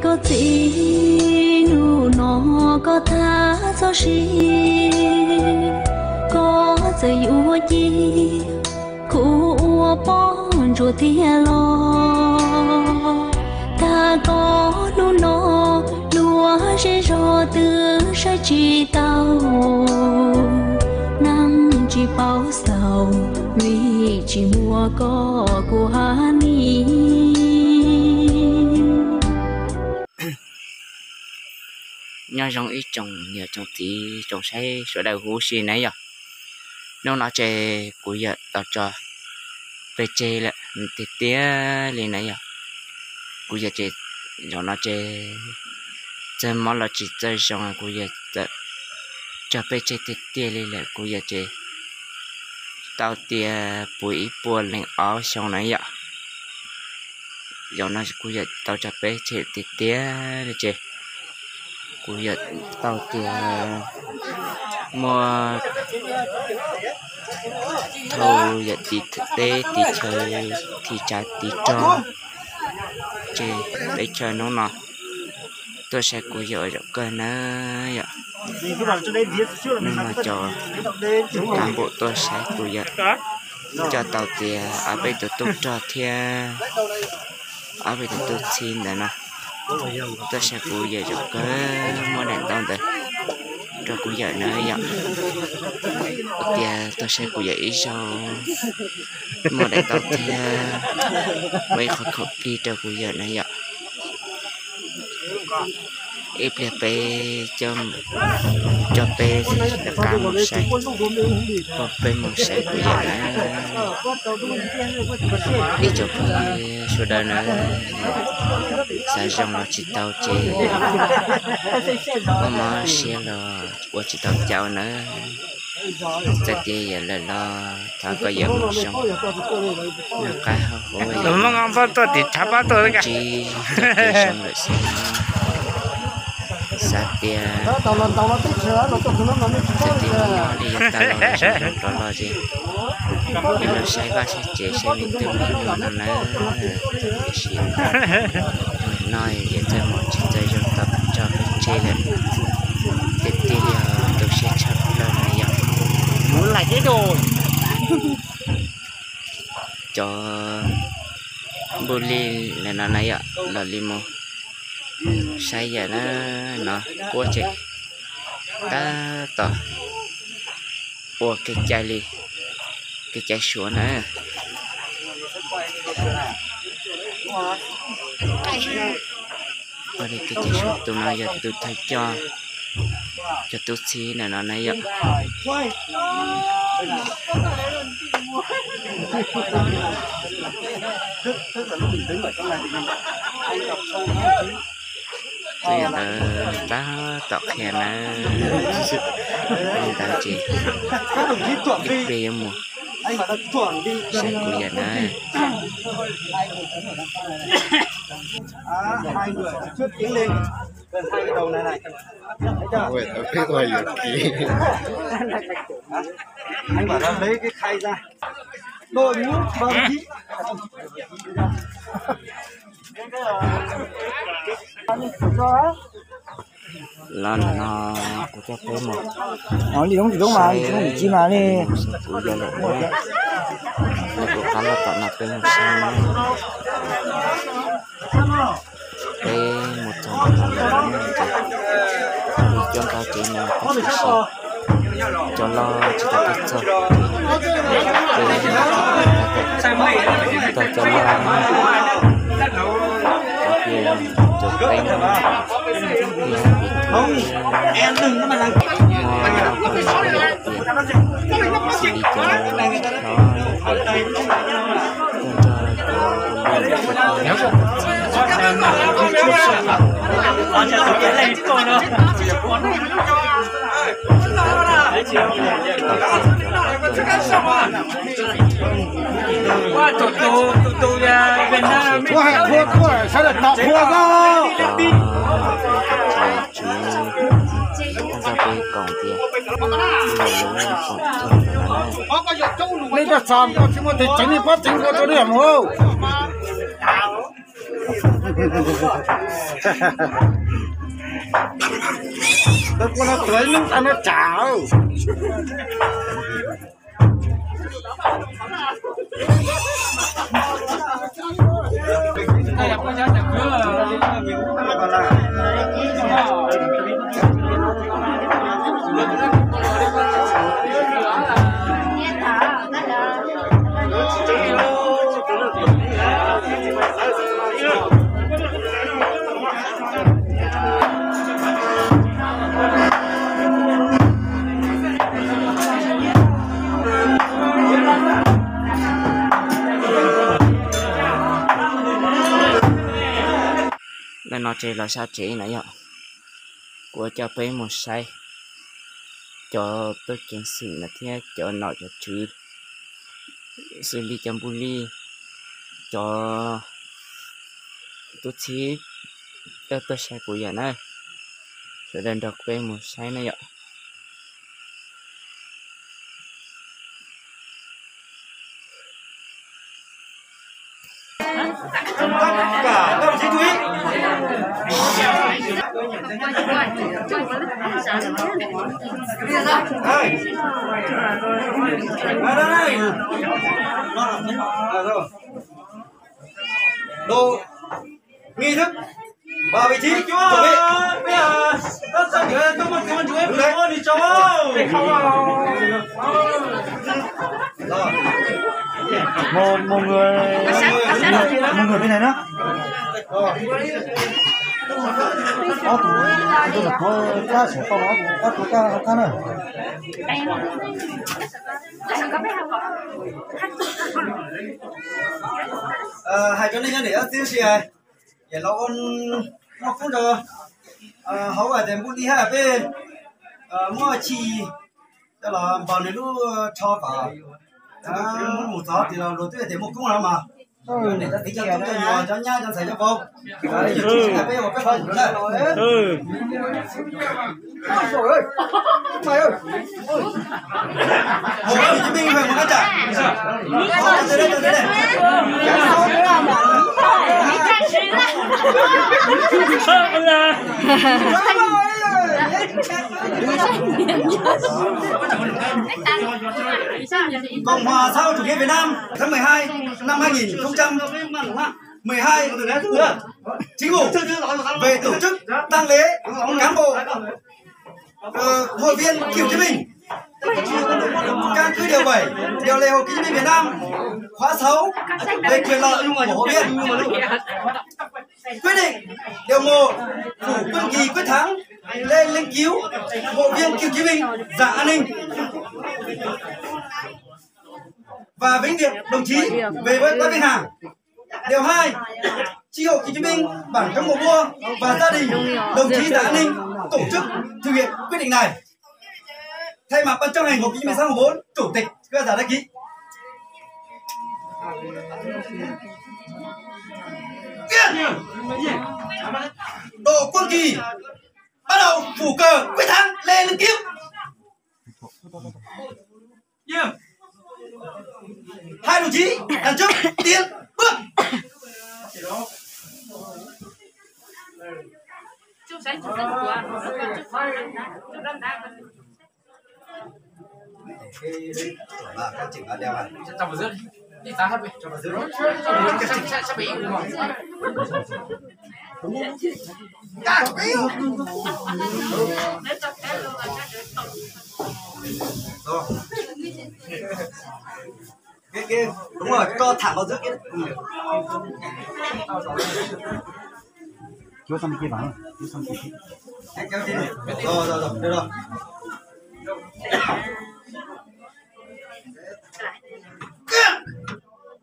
Koj txiv, hnub no koj thab txoj sia, koj txawm yuav cia kuv ua poj ntsuam thiab los. Tag koj hnub no, luag zej zog twb saib tsis taus, neeg tsis paub xaus, vim tsis muaj koj kuv hab ni. Nyob zoo ib tsoom niam tsoom txiv tsoom saib sawv daws huv si na yom. Hnub no ces kuv yawm tau tso peb tseg lawm tiag tiag li na yom. Kuv yawm ces zaum no ces txawj mob los tsis txawj zoo, kuv yawm txawm tso peb tseg tiag tiag li lawm. Kuv yawm ces tau tias puv ib puas leej ob xyoo na yom. Zaum no kuv yawm tau tso peb tseg tiag tiag li ces kuv yawm tau tias muaj thau yawm tiv teb tiv chaw, tiv tsav tiv rog, ces teb chaws hnub no tuaj saib kuv yawm zaum kawg na yom. Hnub no cov kab npum tuaj saib kuv yawm coj tau tias ob peb tus tub rog thiab ob peb tus tub txib ntawd no tuaj saib kuv yawm zaum kawg, muab daim ntaub ntawd rau kuv yawm na yom. Tias tuaj saib kuv yawm ib zaug muaj daim ntaub thiab muaj ib qho khaum plig rau kuv yawm na yom. Ib pliag peb coj peb rov qab mus saib, peb mus saib kuv yawm na. Ib tsoom phooj ywg sawv daws na, xav zoo los tsis tau ces, mob mob siab los ua tsis tau caus na. Txawm tias yawm lawm los thov koj yawm mus zoo, noj qab haus huv, tsis zoo lawm xwb no. Xav tias txawm tias nyob li yog tag los zoo rov los ces yog los saib vaj saib tsev saib me tub me nyuam no na. Tiam sis no yawm txawj mus tsis txawj zoo tau tso peb tseg lawm, tiag tiag li tu siab tshaj plaws na yom. Cov npuj li lawm no na yom, los li mus saib yawm na, no kuaj tseg tab tom ua kev cai li, kev cai Suav na. Ua li kev cai Suav, tus no yog tus thawj coj cov tub txib ntawm no na yom. Tus yawm ntawd tab tom qhia nawb, tus ntawd ces ib pliag yuav mus saib kuv yawm na. Los ntawm no kuv coj peb mus, li roob li roob mas li roob li ci mas li, kuv yawm lawm na, kuv qab los tom no peb mus saib na. Peb mus txog ntawm no lawm na, ces coj nqa kev no tab sis cov loj tsis tau tuaj txog, ces tau cov loj na, cov tias cov teeb no, ib hab pim tug, muaj pom sab yam tias xws li cov hlob, tuaj nrog cov phooj ywg, cov tswv tau peb koom tias ua lub koom txog ntawm no na. Nej koj txog koj tsis muaj tes tseev nej pob tseev ua rau nej mus. Tau kuv no tuav ib lub ntxa no tsam. Ntawm no ces los sab tsev na yom. Kuv coj peb mus saib cov tub ceev xwm no thiab cov nom cov tswv, xws li cov npus li, cov tub txib, coj tuaj saib kuv yom na. Sawv daws nrog peb mus saib na yom. Các đồng chí chú ý. Đây. Đây, đây, đây. Đồ nghi thức. Vào vị trí. Chuẩn bị. Một, một người, một người bên này nữa. Có tủ, tôi là có, có sổ tông, có tủ, có, có nữa. Ờ, hai cháu nên nhớ để ớt xíu xíu. Ces los ua muaj koob rau hauv tias npus li hab peb muaj tshis coj los npog nws lub tsho kom mus txog tias los luag twb tias muaj koob no mas. Niam cov txiv cov tub cov nyuam cov nyab cov ntxhais cov vauv, peb ua peb qhov ntawd. Cộng hòa xã hội chủ nghĩa Việt Nam tháng mười hai năm hai nghìn không trăm mười hai của Chính phủ về tổ chức tang lễ cán bộ, ờ, hội viên cựu chiến binh, căn cứ điều bảy, điều lệ Hội Cựu chiến binh Việt Nam, khóa sáu về quyền lợi của hội viên. Quyết định điều một, phủ Quân Kỳ Quyết Thắng lên lĩnh cứu hội viên cựu chiến binh Giàng A Ninh. Và vĩnh biệt đồng chí về với cõi vĩnh hằng. Điều hai, chi hội cựu chiến binh bản Chống Mùa Vua và gia đình đồng chí Giàng A Ninh tổ chức thực hiện quyết định này. Thay mặt ban chấp hành hội cựu chiến binh xã Hồng Vốn, chủ tịch Giàng đã ký. Tổ Quân Kỳ bắt đầu phủ cờ Quyết Thắng lên lĩnh cứu. Hai đồng chí đằng trước tiến bước. Cái, cái, đúng rồi, cho thẳng vào giữa kia. Chú sang bên kia vào, chú sang bên kia. Rồi, rồi, rồi, được rồi.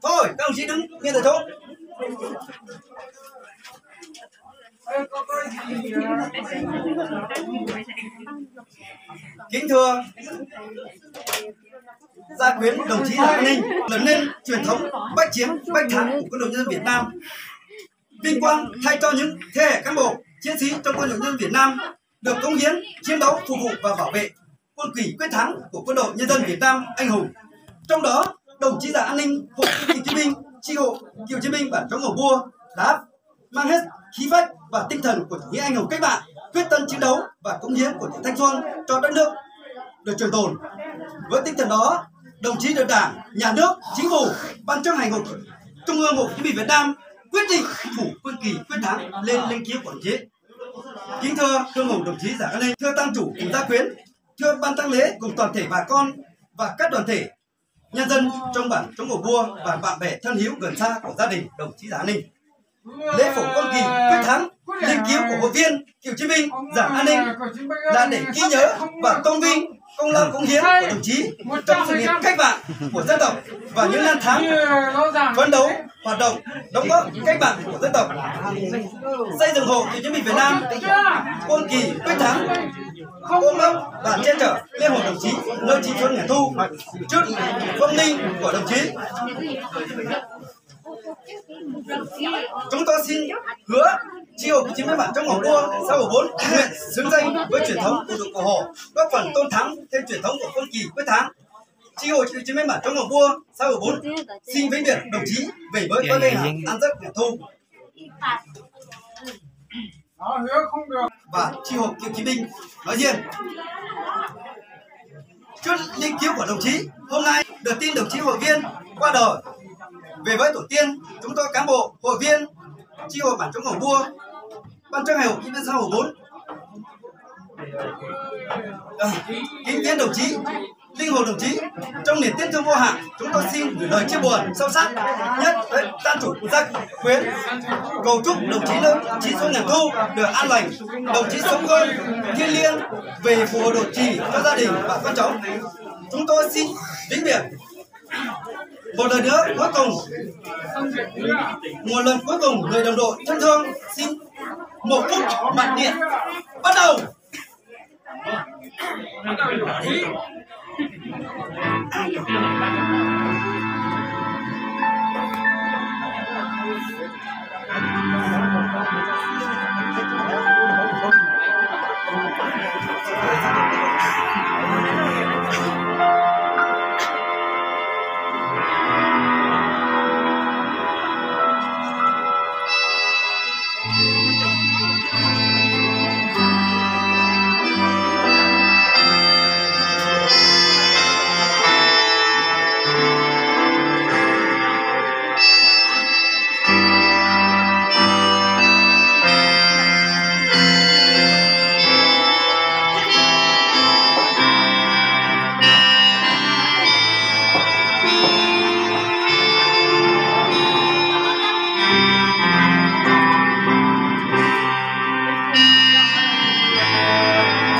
Thôi, các đồng chí đứng yên tại chỗ. Kính thưa gia quyến đồng chí Hà Văn Ninh, lập nên truyền thống bách chiến bách thắng của Quân đội Nhân dân Việt Nam. Vinh quang thay cho những thế hệ cán bộ, chiến sĩ trong Quân đội Nhân dân Việt Nam được cống hiến, chiến đấu, phục vụ và bảo vệ Quân kỳ quyết thắng của Quân đội Nhân dân Việt Nam anh hùng. Trong đó, đồng chí Giàng A Ninh, hội viên cựu chiến binh, chi hội cựu chiến binh bản Chống Mùa Vua đã mang hết khí phách và tinh thần của những anh hùng cách mạng, quyết tâm chiến đấu và cống hiến của tỉnh Thanh Xuân cho đất nước được trường tồn. Với tinh thần đó, đồng chí được Đảng, Nhà nước, Chính phủ, Ban chấp hành Hội, Trung ương Hội Cựu chiến binh Việt Nam quyết định phủ quân kỳ quyết thắng lên linh cứu của đồng chí. Kính thưa Trung ương Hùng, đồng chí Giảng An Ninh, thưa Tăng chủ cùng gia quyến, thưa ban tăng lễ cùng toàn thể bà con và các đoàn thể, nhân dân trong bản Trống Ngầu Bua và bạn bè thân hữu gần xa của gia đình đồng chí Giảng An Ninh. Lễ phủ quân kỳ quyết thắng, linh cứu của hội viên, cựu chiến binh Giảng An Ninh là để ghi nhớ và tôn vinh công lao cống hiến của đồng chí trong sự nghiệp cách mạng của dân tộc và những năm tháng phấn đấu, hoạt động, đóng góp cách mạng của dân tộc, xây dựng Hội Cựu chiến binh Việt Nam, quân kỳ quyết thắng, ôm ấp và che chở linh hồn đồng chí nơi chín chốn ngày thu trước vong linh của đồng chí. Chúng tôi xin hứa chi hội cựu chiến binh bản Trống Ngầu Bua, xã Hồ Bốn, nguyện xứng danh với truyền thống bộ đội Cụ Hồ, góp phần tô thắm thêm truyền thống của quân kỳ quyết thắng. Chi hội cựu chiến binh bản Trống Ngầu Bua, xã Hồ Bốn xin vĩnh biệt đồng chí về với cõi vĩnh hằng an giấc mùa thu. Và chi hội cựu chiến binh nói riêng. Trước linh cứu của đồng chí, hôm nay được tin đồng chí hội viên qua đời. Về với tổ tiên, chúng tôi cán bộ, hội viên, chi hội bản Trống Ngầu Bua, ban chấp hành hội cựu chiến binh xã Hồ Bốn, à, kính viếng đồng chí, linh hồn đồng chí, trong niềm tiếc thương vô hạn, chúng tôi xin gửi lời chia buồn sâu sắc nhất tới Ban Chấp hành Hội gia quyến, cầu chúc đồng chí nơi chín chốn ngày thu được an lành, đồng chí sống khôn thiêng liêng về phù hộ độ trì cho gia đình và con cháu. Chúng tôi xin vĩnh biệt. Một lần nữa cuối cùng, một lần cuối cùng, người đồng đội thân thương xin một phút mặc niệm. Bắt đầu.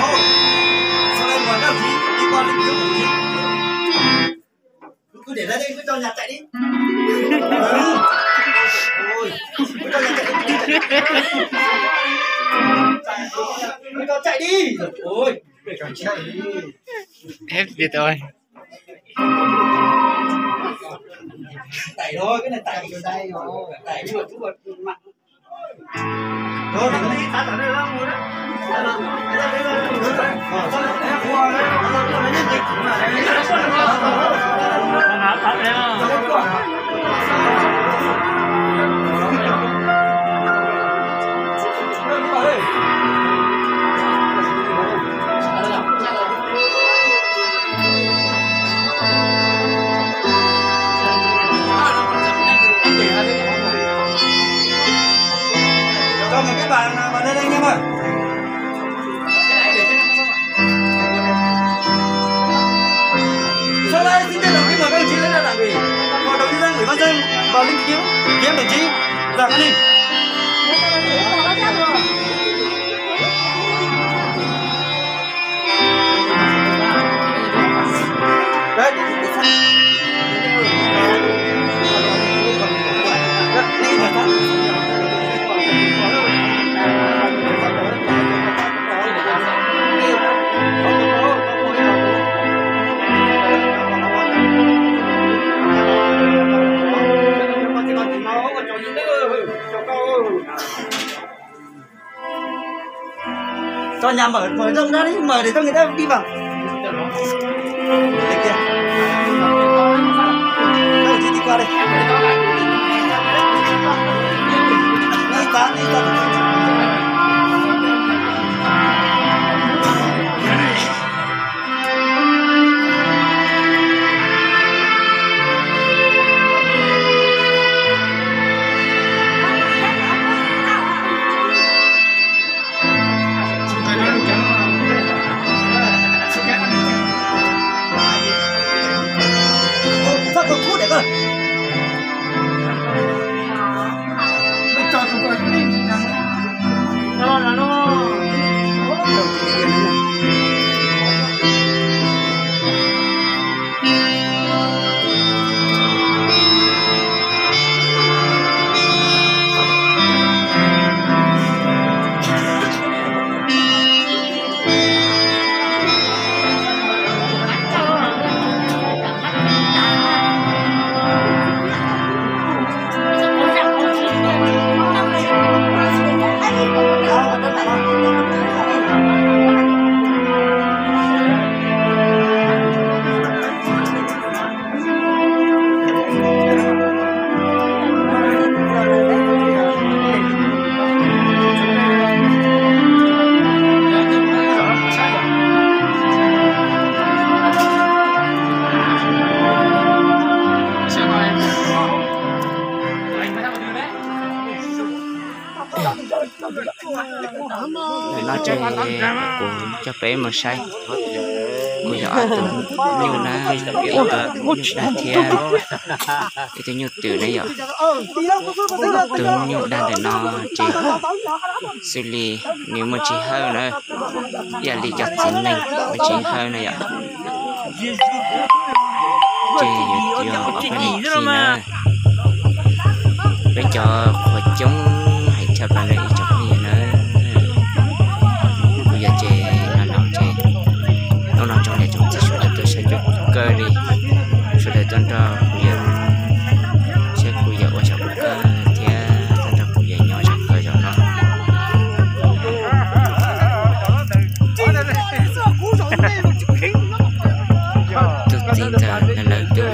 Thôi, sau đây mời các đồng chí đi qua lễ viếng đồng chí. Cứ để lại đây, cứ cho nhặt chạy đi. Ôi, cứ cho nhặt chạy đi. Cứ cho chạy đi. Ôi, ép đi tôi. Tải thôi, cái này tải vào đây rồi. Tải nhưng mà cứ bật mặn. Cho một cái bàn mà lên anh em ơi. Sau đây xin trân trọng kính mời các đồng chí lãnh đạo Đảng ủy, Hội đồng nhân dân, Ủy ban nhân dân và linh cứu viếng đồng chí Giàng An Ninh. Đấy. Cho nhà mở, mở rộng ra đi, mở để cho người ta đi vào. Đây kia. Các đồng chí đi qua đây. Nim no ces kuv coj peb mus saib, kuv yog ob tug nyuj na, ib tug nyuj dag thiab ib tug nyuj twm na yom. Tus nyuj dag ntawm no ces xws li nws muaj tsis hawj na, ib yam li cov txiv neej muaj tsis hawj na yom. Ces yuav yog ob peb leeg txij na. Peb cov qhuas coob heev tshaj plaws na ib tsoom phooj ywg na. Kuv yog ces no no ces hnub no tsoom niam tsoom txiv sawv daws tuaj saib coob kawg li, sawv daws tuaj nrog kuv yawm, saib kuv yawm ua zaum kawg thiab tuaj nrog kuv yawm nyob zaum kawg zaum no. Tus txiv ntawd lawv tus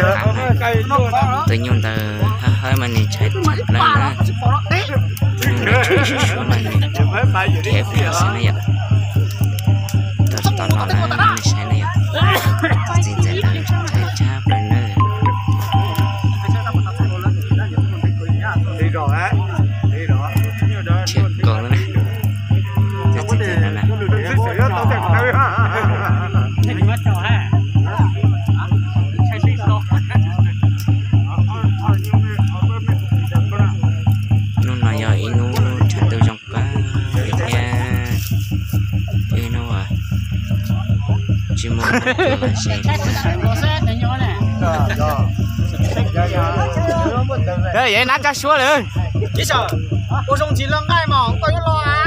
ntawd qab na, tus nyuj ntawd hawj hawj mas nws ntshai tshaj plaws na. Tus nyuj ntawd tshua suab mas nws khiav pem xwb na yom. Tos tos los na nej saib na yom, tus txiv ntawd lawv ntshai tshaj plaws na. Tshia kaus na. Tus txiv ntawd no na. Hnub no yog ib hnub tshav ntuj zoo kawg li thiab, ib hnub uas tsis muaj Yog nab tsa suab lawm. Ua zoo tsis loj nqaij mas koj yuav los a.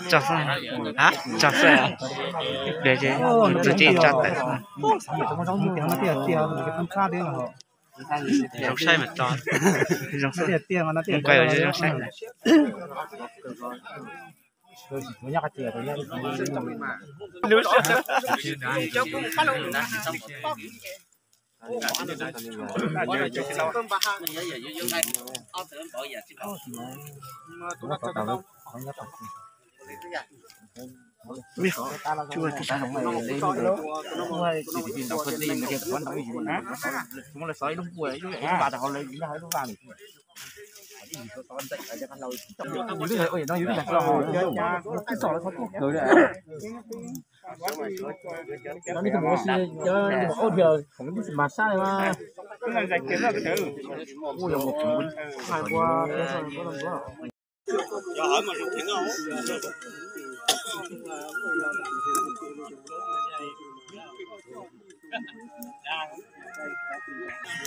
Tso xwb, tso xwb, tus txiv tso tawm. Zoo saib mas tso, zoo saib, zoo saib.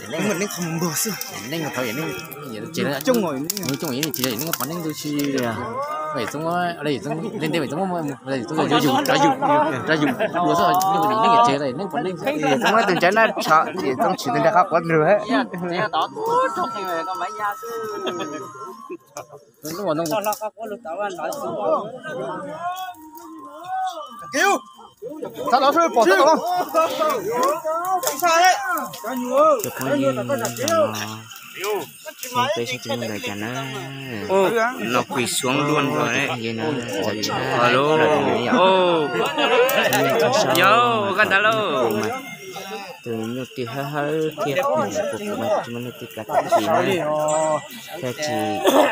Neej mus neej qhov mus npog xwb, neej mus thaum neej, neej tsis neej pov neej tu si li. Txoob, txoob leej ntej, txoob leej ntej, txoob yuav yus, rov yus, rov yus dua xwb, neej tsis neej tsev, neej pov neej. Txoob tus ntsav na tshav, txoob tsis tus ntsav qab quav nrug. Cov phooj ywg, peb sab tsis muaj ntawd cas na, no kuj suav luaj nrog na, txawm tshaj los yog, yog koj ntag lauj. Tus nyuj twg hawb hawb thiab, kuv kuv mas tsis muaj leej twg kav tau tsis na, thiab tsis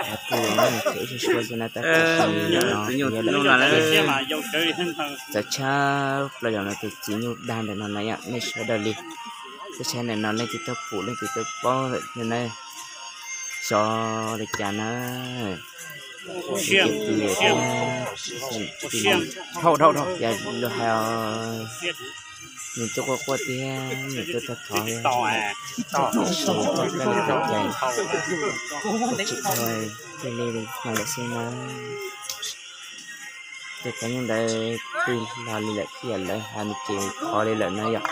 kav pw na, txawm ib suab suab xwb na, tab sis no yog lawm txawm tshaj plaws yog no tus txiv nyuj dag ntawm no na yom, nej sawv daws li. Teb chaws ntawm no leej twg tau pum leej twg tau paub lawm na, xyov li cas na. Dhau dhau dhau, yog luag hais nws tuaj quaj quaj thiab nws tuaj thov thov thiab, tab sis txoj kab li txoj cai tsis tau thiaj li no lawm xwb na. Tus txiv nyuj ntawd twb hlo li lawm thiab, lawv hais nws ces thov li lawm na yom.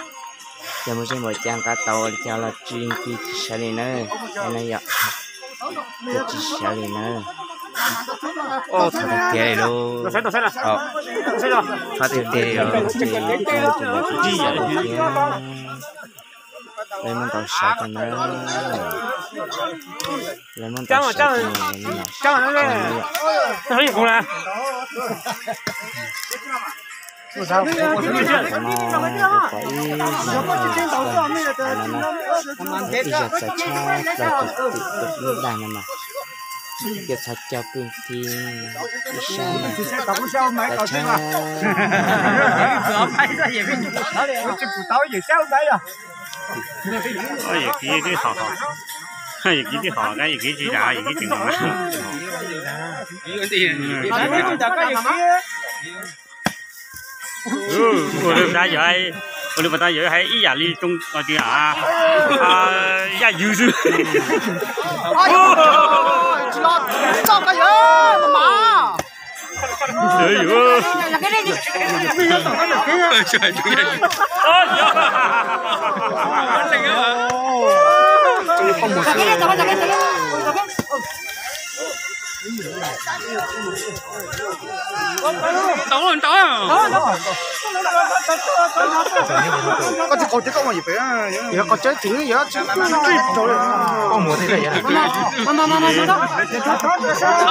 Yog muaj zej muaj zos nqa tau li cas los tsis nti tsis sawv li na, na yom. Twb tsis sawv li na. Thov tiag tiag li lauj. Thov tiag tiag li lauj, ces tsis sawv li thiab. Lawv muab ntau sawv rau na. Lawv muab ntau sawv rau na. Ib zag txaus tshaj plaws tus twm tus nyuj dag no mas, ces txhob coj pw nthi ib sab mas txaus tshaj. Yawm kiv twb hom, yawm kiv twb hom, yawm kiv tsis zam, yawm kiv tseem hom. Ua li pas tas yawg hais ib yam li tsoo, yaj ywg xwb. Tau tau. Koj tsis qaug ces koj mus yim pem, yog qaug ces tseem yog tsis rau li.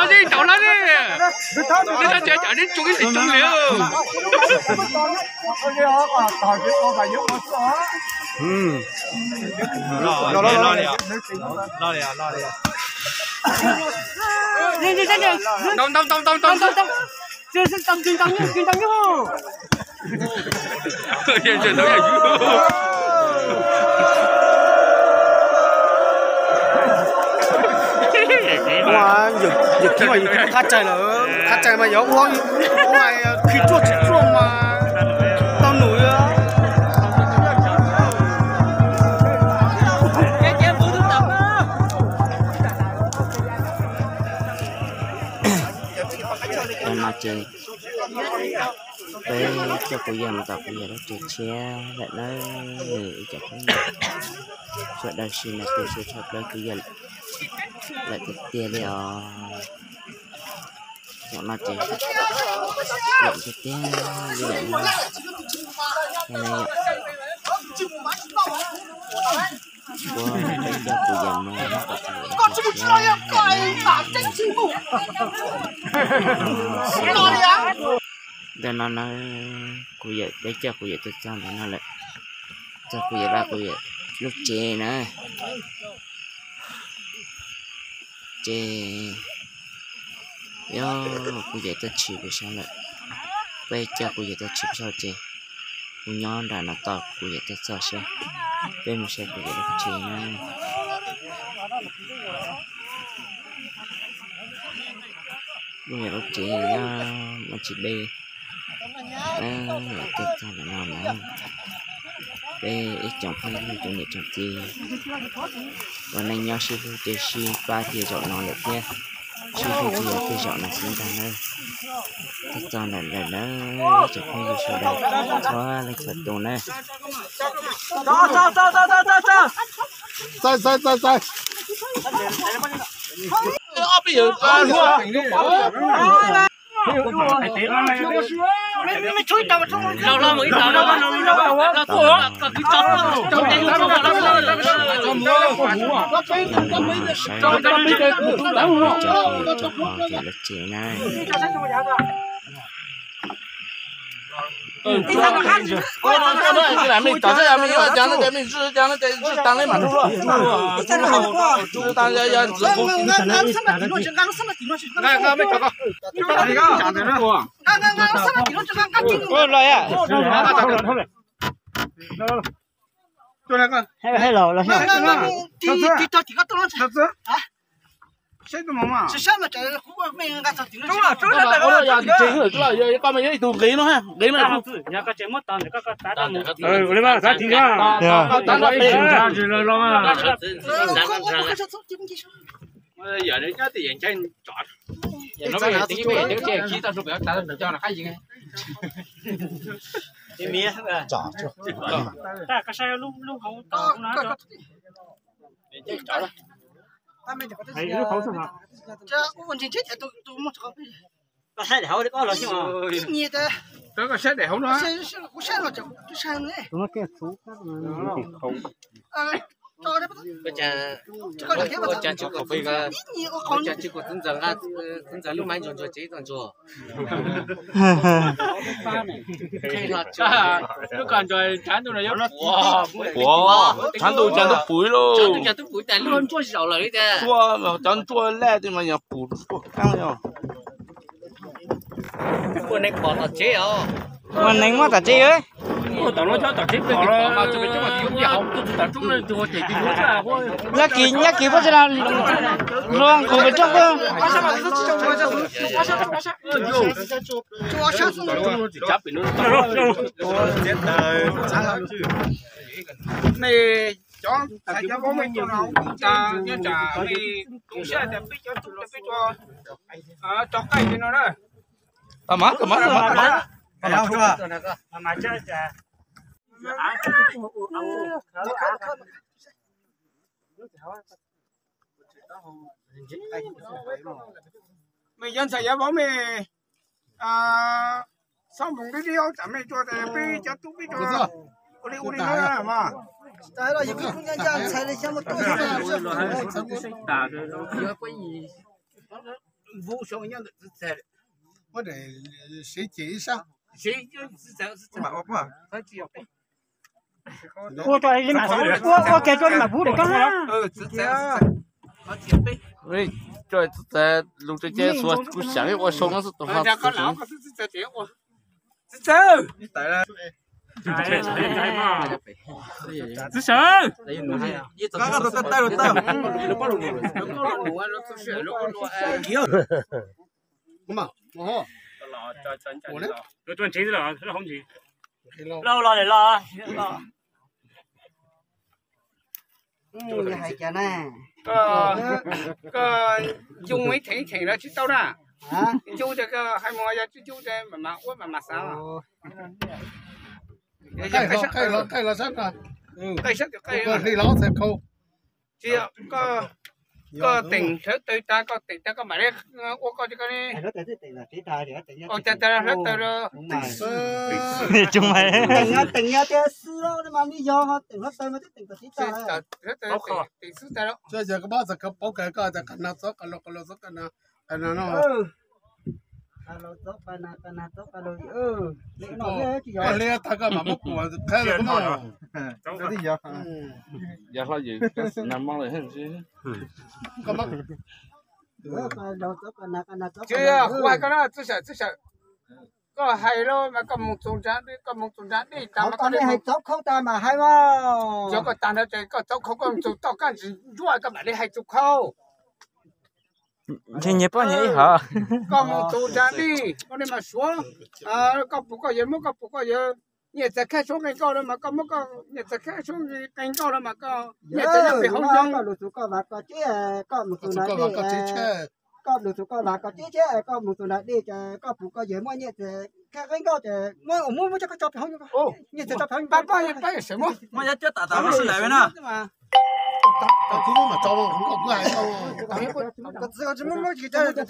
Tsis rau na, neb tsis cam neb tsoo ib txhis tsoo li. Ntau ntau ntau ntau ntau. Yawm kiv mas yawm kiv qab tsaig lawm, qab tsaig mas yuav ua ua khi tsuaj tsis tsuaj mas tau num. No ces peb coj kuv yawg mus tom kuv yawg lub tsev tshiab lawm na. Ib cov phooj ywg, sawv daws sim na, kuv xav tshaj plaws kuv yawg lawm tiag tiag li os. Zaum no ces lawm tiag tiag li lawm no. Yog no yom. Ua, peb coj kuv yawm no nyob tom txog. Ntawm no na, kuv yawm, peb coj kuv yawm tuaj txog ntawm no lawm. Txog kuv yawm vaj kuv yawm lub tsev na. Ces yog kuv yawm tuaj tshwm pem saud lawm. Peb coj kuv yawm tuaj tshwm pem saud ces kuv nyob nram no tos kuv yawm tuaj txog seb. Peb mus saib kuv yawm lub tsev na. Kuv yawm lub tsev nyob no tsis deb. Tuaj txog ntawm no na, peb ib tsoom phooj ywg tsoom niam tsoom txiv uas nej nyob sib hlub ces sib pab tiag zaum no lawm thiab, sib hlub tiag tiag zaum no xwb ntag na. Tuaj txog ntawm lawm na, tsoom phooj ywg sawv daws txhua leej txhua tus na. Mej cov no ces mej cov no ces mej zwm cov no ces mej zwm taag le mas lug luaj. Zwm taag yog ntxwv kuv. Koj mas nyob ib tug nqis no, nqis no. Koj saib daim hauv no. Ua cas tsis kom txiv ntxawm nqa, txiv ntxawm lub maiv ntsuag ntsuag tsev txog ntsuag. Lub ko ntsuag tshav ntuj no yuav puv, tshav ntuj cas ntuj puv lauj. Tshav ntuj cas ntuj puv tas lub ntsuab zaum lawm li tas. Cov ntsuab laj ti mas yog puv tuaj qab yog. Ua neeg pom tom tsev os. Ua neeg muaj tom tsev. Laj kis, laj kis puab tsi lug nqus pem rooj puab. Mej cov txhais cov vauv mej coj no, nyob tsam mej tu siab tias peb cov tub peb cov tso qaij li no na. Mej cov txhais cov vauv mej xob moos dib dib, tsam mej tso tas peb cov tub peb tso ua li ua li no mas. Ua tso li mas, ua ke tso li mas pub dam koj na. Txawv, lug tso ces xuas kuv xyaam ib ua sau no xwb tus ho. Txawv, txawv. Lauj, los lawm los. Koj yoo ib theem ib theem los tsis tau na. Yoo tas koj hais mus, yog tsis yoo tas mam mam ua mam mam xav. Qaij los, qaij los sab no. Qaij sab twg qaij. Tsis yog koj Koj teem hlawv taws tas, koj teem tas koj mam li ua koj cov koj li. Ua cas tas hlawv taws los. Teem nyob tias xwb los mas li yog ho teem hlawv taws mas twb teem kom tib tas. Hlawv taws teem xwb tas los. Yog koj pab txog kawg paub kawg koj tas qas no txob qas laus, qas laus txob qas no, qas no no. Qas laus txob qas no, qas no txob qas laus. Koj hliv tag koj mam muab kuam qhab los no. Yog hlob yawg kab xwm nag mob lawm. Tsis yog kuv hais koj no, txwj sawm, txwj sawm. Koj hais lawm mas koj mus txug nrad dej, koj mus txug nrad dej tas mas koj li hais txaub khau tas mas hais mas. Yog koj tas ntawd ces koj txaub khau koj mus txug toj kab ntsis ntsuab koj mam li hais txug khau. Ntshe nyias paub nyias ib hom. Koj mus txug nrad dej koj li mas suav, koj pum koj yawg muab koj pum koj yawg. Nyiaj txiag khab suab qee nkauj los mas koj muab koj nyiaj txiag khab suab qee nkauj los mas koj nyiaj txiag nyob pem hauv nyoog. Koj lug txug koj vas koj tsib, koj mus txug nrad dej, koj lug txug koj vas koj tsib tsib, koj mus txug nrad dej ces koj pum koj yawg muab nyiaj txiag khab qee nkauj ces muab muab muab coj koj tso pem hauv nyoog. Nyiaj txiag tso pem hauv nyoog. Pab pab pab yawg sawv muab. Muab yawg coj tas tas lub sij lawm na.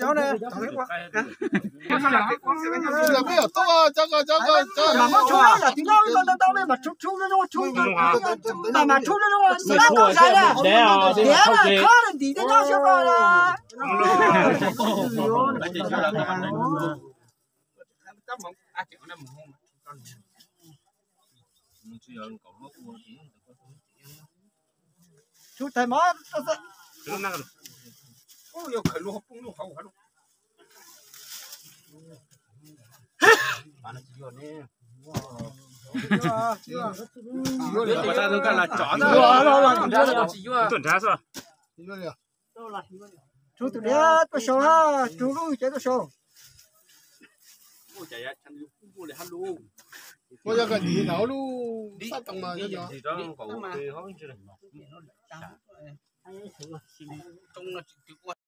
Tsuj tais mov. Tuaj nrad xwb. Tsuj tus diab tuaj sau ha, tsuj lub cev tuaj sau. Ua yog koj dim lawm lub sab too mas yog.